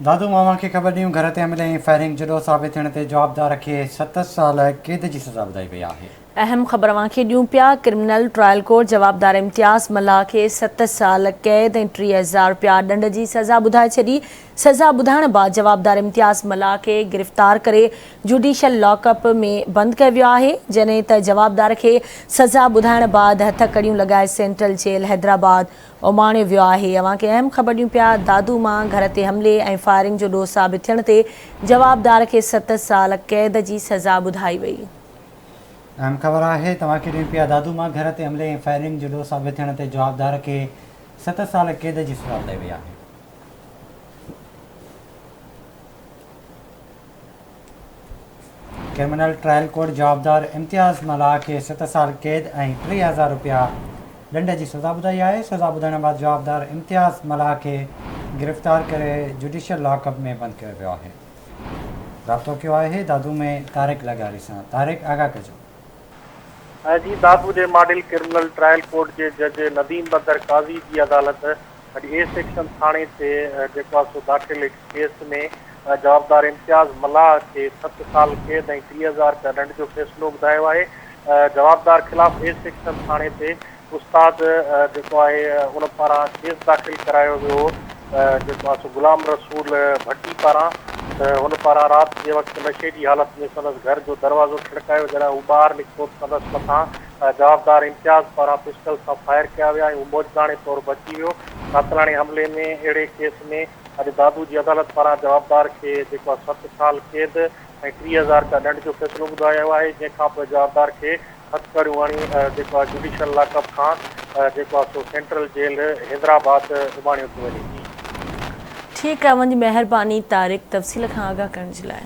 دادو مان اوهان کي خبر ڏيون گهر تي حملي ۽ فائرنگ جو ڏوهه ثابت ٿيڻ تي جوابدار کي ست سال قيد جي سزا ٻڌائي وئي آهي. اهم خبر اوهان کي ڏيون پيا، ڪرمنل ٽرائل ڪورٽ جوابدار امتياز ملاح کي ست سال قيد ۽ 30,000 رپيا ڏنڊ جي سزا ٻڌائي ڇڏي، سزا ٻڌائڻ بعد جوابدار امتياز ملاح کي گرفتار ڪري جوڊيشل لاڪ اپ ۾ بند ڪيو ويو آهي، جڏهن ته جوابدار کي سزا ٻڌائڻ بعد هٿ ڪڙيون لڳائي سينٽرل جيل حيدرآباد اماڻيو ويو آهي. اوهان کي اهم خبر ڏيون پيا دادو مان گهر تي حملي ۽ فائرنگ جو ڏوهه ثابت ٿيڻ تي جوابدار کي ست سال قيد جي سزا ٻڌائي وئي. اهم خبر آهي توهان کي ڏيون پيا دادو مان گهر تي حملي ۽ فائرنگ جو ڏوهه ثابت ٿيڻ تي جوابدار کي ست سال قيد جي سزا ٻڌائي وئي آهي. ڪرمنل ٽرائل ڪورٽ جوابدار امتياز ملاح کي ست سال قيد ۽ 30,000 رپيا ڏنڊ جي سزا ٻڌائي آهي، سزا ٻڌائڻ بعد جوابدار امتياز ملاح کي گرفتار ڪري جوڊيشل لاڪ اپ ۾ بند ڪيو ويو آهي. رابطو ڪيو آهي دادو ۾ طارق لغاري سان، طارق آگاهه ڪجو. آء جي دادو جي ماڊل ڪرمنل ٽرائل ڪورٽ جي جج نديم بدر قاضي جي عدالت اڄ اي سيڪشن ٿاڻي تي جيڪو آهي سو داخل هڪ ڪيس ۾ جوابدار امتياز ملاح کي ست سال قيد ۽ 30,000 رپيا ڏنڊ جو فيصلو ٻڌايو آهي. جوابدار خلاف اي سيڪشن ٿاڻي تي استاد جيڪو آهي ان پاران ڪيس داخل ڪرايو ويو هو جيڪو آهي سو غلام رسول ڀٽي پاران ته هن پاران رات جي وقت نشي جي حالت ۾ سندس گهر جو دروازو کڙڪايو جڏهن هو ٻاهر نڪتو ته سندس مٿان جوابدار امتياز پاران پسٽل سان فائر ڪيا ويا ۽ هو معجزاڻي طور بچي ويو. قاتلاڻي حملي ۾ اهڙي ڪيس ۾ اڄ دادو جي عدالت پاران جوابدار کي جيڪو آهي ست سال قيد ۽ 30,000 رپيا ڏنڊ جو فيصلو ٻڌايو آهي جنهن کانپوء جوابدار کي هٿڪڙيون هڻي جيڪو آهي جوڊيشل لاڪ اپ کان جيڪو آهي سو سينٽرل جيل حيدرآباد اماڻيو پيو وڃي. جي. ٺيڪ آهي اوهان جي مهرباني طارق تفصيل کان آگاهه ڪرڻ جي لاء.